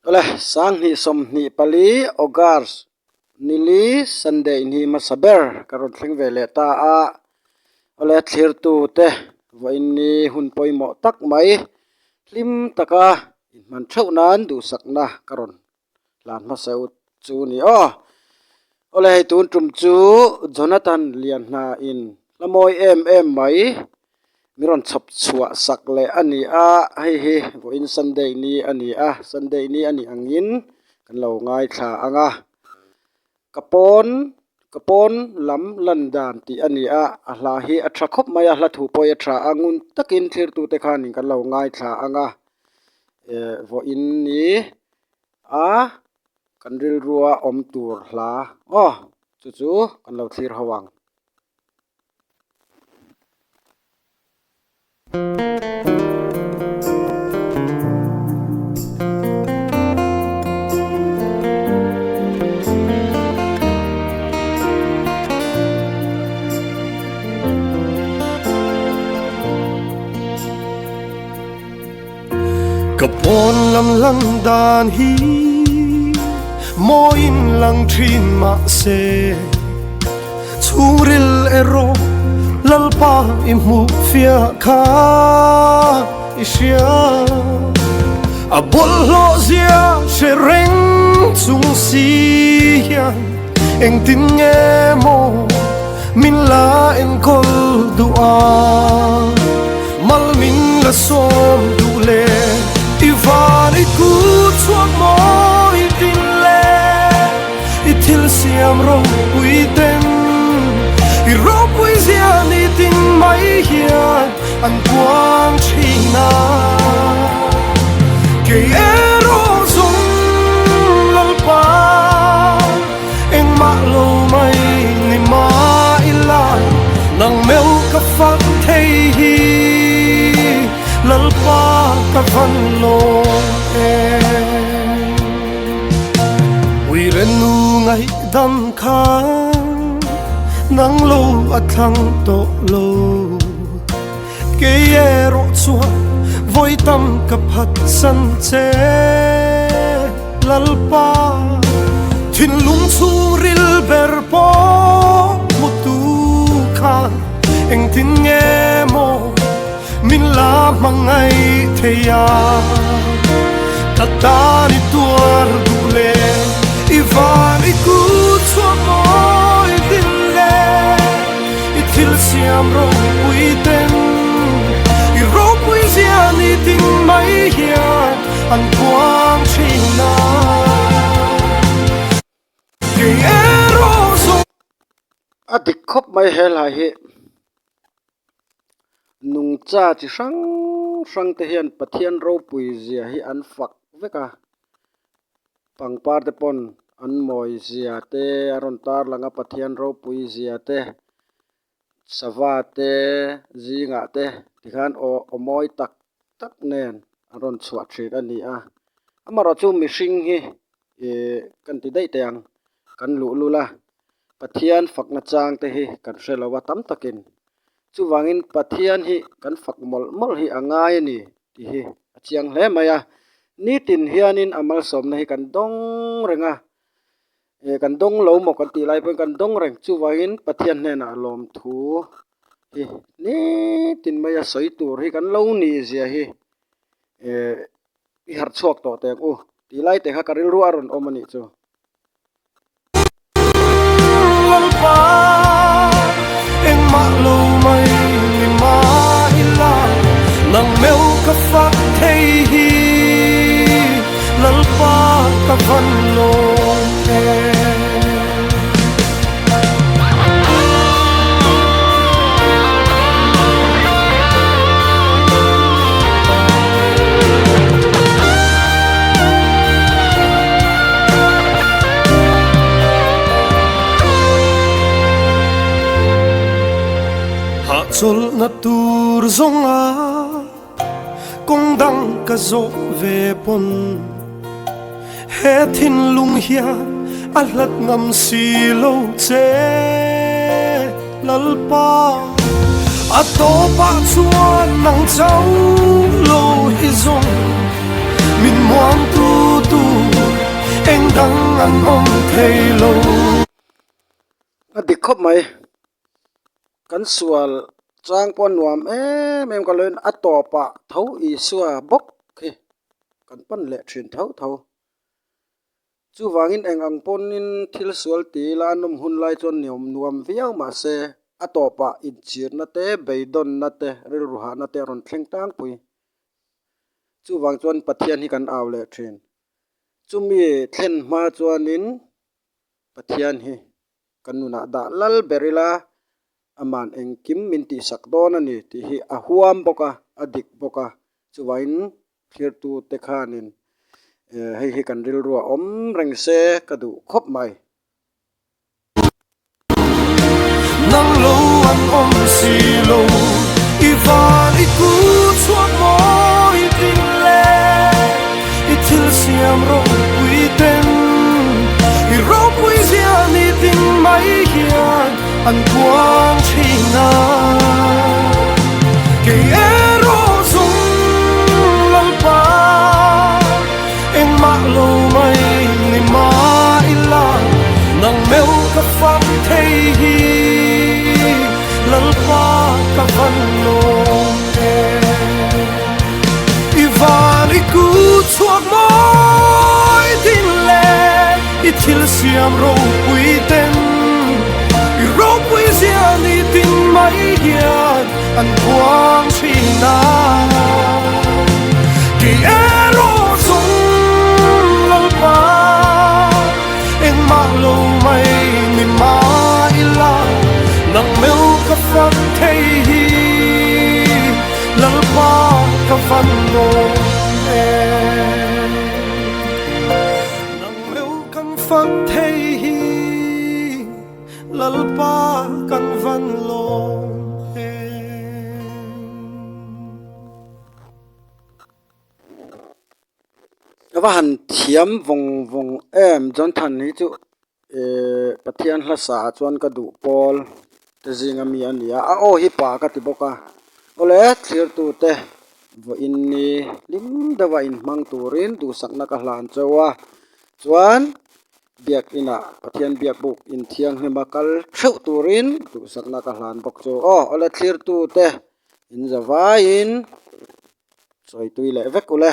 Awle, 2024 August nili Sunday in hi hmasa ber ka rawn thleng ve leh ta a. Awle, thlirtu te vawiin ni hun pawimawh tak mai hlim taka inhman theuh nan duhsakna ka rawn hlan hmasa u chu ni aw. Awle hei tun tum chu Jonathan Lianhna in hla mawi em em mai min rawn chhawp chhuah sak leh a ni a, hei hi vawiin Sunday ni a ni a, Sunday ni a nih angin kan lo ngaithla ang a, ka pawn ka pawn lam lan dan tih a ni a, a hla hi a tha khawp mai a, hla thu pawh hi a tha a, ngun takin thlirtute khanin kan lo ngaithla ang a, eh vawiin ni. A kan rilrua awm tur hla aw chu chu kan lo thlir ho ang. Ka pawn lam lan dan hi mawiin lang thin mahse chhungril erawh Lalpa i hmuh fiah kha i hria. A bawlhhlawh zia hre reng chung si hian engtin nge maw Min la enkawl duh a, mal min la sawm duh le. I van i kut chhuak mawi tin le, i thil siam ropui ten. I ropui zia ni tin mai hian an puang thin a. Kei erawh zawng Lalpa. Engmah lo mai ni mah ila nang meuh ka fak thei hi Lalpa ka van lawm em. Uire nu ngaihdam kha nang lo a thlang tawh lo kei erawh chuan vawi tam ka phatsan che. Lalpa, thinlung chhungril ber pawh hmutu khan engtin nge maw min la hmangaih thei a? Ka tan i tuar duh le, i van i kut chhuak mawi din le, i thil siam ropui ten, i ropui zia ni tin mai hian. An puang thin a, kei erawh zawng. A dik khawp mai he hla hi nungcha chi hrang hrang te hian Pathian ropui zia hi an fak vek a, pangpar te pawn an mawi zia te a rawn tarlang a Pathian ropui zia te sava te zingah te tikhan aw aw mawi tak tak nen an rawn chhuah thin a ni a amaherawh chu mihring hi ihh kan ti daih teh ang kan luh lul a Pathian fakna chang te hi kan hre lo a tam takin chuvangin Pathian hi kan fak mawlh mawlh hi a ngai a ni tih hi a chiang hle mai a nitin hianin a malsawmna hi kan dawng reng a. Eh kan dawng lo maw kan tih lai pawhin kan dawng reng chuvangin Pathian hnenah lawmthu hi nitin maia sawi tur hi kan lo nih zia hi eh i harh chhuak tawh teh ang u tih lai te kha ka rilru a rawn awm a nih chu. Lalpa engmah lo mai ni mah ila nang meuh ka fak thei hi Lalpa ka van lawm em. Hahchawlhna tur zawnga Kawng dang ka zawh ve pawn he thinlung hian a hlat ngam si lo che Lalpa. A tawpah chuan nang chau lo hi zawng min muangtu tur. an awm thei lo. A dik khawp mai. Kan sual chang pawh nuam em em ka lo in a tawpah tho Isua bawk hi kan pan leh thin tho tho. Chuvangin eng ang pawnin thil sual ti ila a nawm hun lai chuan niawm nuam viau mahse a tawpah inchirna te, beidawnna te, rilru hahna te a rawn thleng tlangpui. Chuvang chuan Pathian hi kan au leh thin. Chumi thlen hma chuanin Pathian hi kan nunah dah lal ber ila aman engkim min tihsak dawn a ni tih hi a huam bawk a, a dik bawk a. Chuvangin thlirtute khanin hei hi kan rilru a awm reng se ka duh khawp mai. Nang lo an awm si lo, i van i ku chhuak mawi ding le, i thil siam ropui ten, i ropui zia ni ding mai hian an puang thin a. Kei erawh zung Lalpa, engmah lo mai ni mah ila, nang meuh ka fak thei hi Lalpa ka van lawm e. I van i ku chhuak mawi ding le i thil siam ropui ten, i ropui zia ni tin mai hian an puang thin a. Kei erawh zawng Lalpa engmah lo mai ni mah ila, nang meuh ka fak thei hi Lalpa ka van lawm e. Nang meuh kan fak thei hi Lalpa kan van lawm e. A va han thiam vawng vawng em Jonathan hi chu ehh Pathian hla sa ah chuan ka duh pawl te zinga mi a ni a a aw hi pa ka ti bawk a awle thlir tu te vawiin ni hlim deuh a inhmang turin duhsakna ka hlan cheu a chuan biakinah Pathian biak buk inthianghlim a kal theuh turin duhsakna ka hlan bawk chu aw awle thlir tu te in za vaiin. Sawi tui leh vek ule.